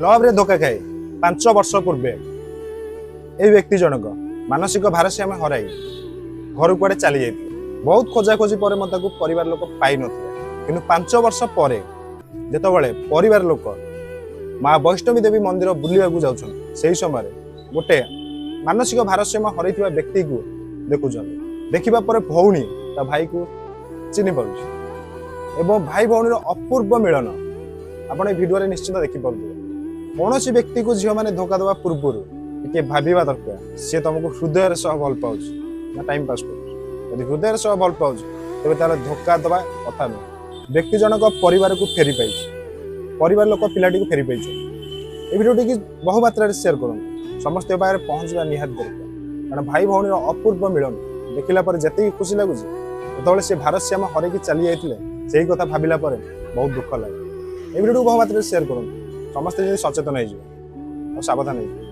ଲଭ୍ରେ ଧୋକା ଖାଇ 5 ବର୍ଷ ପୂର୍ବେ ଏଇ ବ୍ୟକ୍ତି ଜଣକ ମାନସିକ ଭାରସାମ୍ୟ ହରାଇ ଘରୁ କୁଆଡ଼େ ଚାଲି ଯାଇଥିଲେ। ବହୁତ ଖୋଜାଖୋଜି ପରେ ମଧ୍ୟ ତାକୁ ପରିବାର ଲୋକ ପାଇନଥିଲେ। କିନ୍ତୁ 5 ବର୍ଷ ପରେ ଯେତେବେଳେ ପରିବାର ଲୋକ ମା ବୈଷ୍ଣବୀ ଦେବୀ ମନ୍ଦିର ବୁଲିବାକୁ ଯାଉଛନ୍ତି, ସେହି ସମୟରେ ଗୋଟେ ମାନସିକ ଭାରସାମ୍ୟ ହରାଇଥିବା ବ୍ୟକ୍ତିକୁ ଦେଖୁଛନ୍ତି। ଦେଖିବା ପରେ ଭଉଣୀ ତା ଭାଇକୁ ଚିହ୍ନି ପାରୁଛି ଏବଂ ଭାଇ ଭଉଣୀର ଅପୂର୍ବ ମିଳନ ଆପଣ ଏ ଭିଡ଼ିଓରେ ନିଶ୍ଚିତ ଦେଖିପାରୁଥିବେ। କୌଣସି ବ୍ୟକ୍ତିକୁ ଝିଅମାନେ ଧୋକା ଦେବା ପୂର୍ବରୁ ଟିକେ ଭାବିବା ଦରକାର, ସିଏ ତମକୁ ହୃଦୟର ସହ ଭଲ ପାଉଛି ନା ଟାଇମ୍ ପାସ୍ କରୁଛି। ଯଦି ହୃଦୟର ସହ ଭଲ ପାଉଛି, ତେବେ ତାହେଲେ ଧୋକା ଦେବା କଥା ନୁହେଁ। ବ୍ୟକ୍ତି ଜଣକ ପରିବାରକୁ ଫେରି ପାଇଛି, ପରିବାର ଲୋକ ପିଲାଟିକୁ ଫେରି ପାଇଛନ୍ତି। ଏ ଭିଡ଼ିଓଟିକି ବହୁ ମାତ୍ରାରେ ସେୟାର କରନ୍ତୁ। ସମସ୍ତଙ୍କ ପାଖରେ ପହଞ୍ଚିବା ନିହାତି ଦରକାର, କାରଣ ଭାଇ ଭଉଣୀର ଅପୂର୍ବ ମିଳନ ଦେଖିଲା ପରେ ଯେତିକି ଖୁସି ଲାଗୁଛି, ଯେତେବେଳେ ସେ ଭାରସାମ୍ୟ ହରେଇକି ଚାଲି ଯାଇଥିଲେ, ସେଇ କଥା ଭାବିଲା ପରେ ବହୁତ ଦୁଃଖ ଲାଗେ। ଏ ଭିଡ଼ିଓଟିକୁ ବହୁ ମାତ୍ରାରେ ସେୟାର କରନ୍ତୁ। ସମସ୍ତେ ଯେମିତି ସଚେତନ ହେଇଯିବେ ଆଉ ସାବଧାନ ହେଇଯିବେ।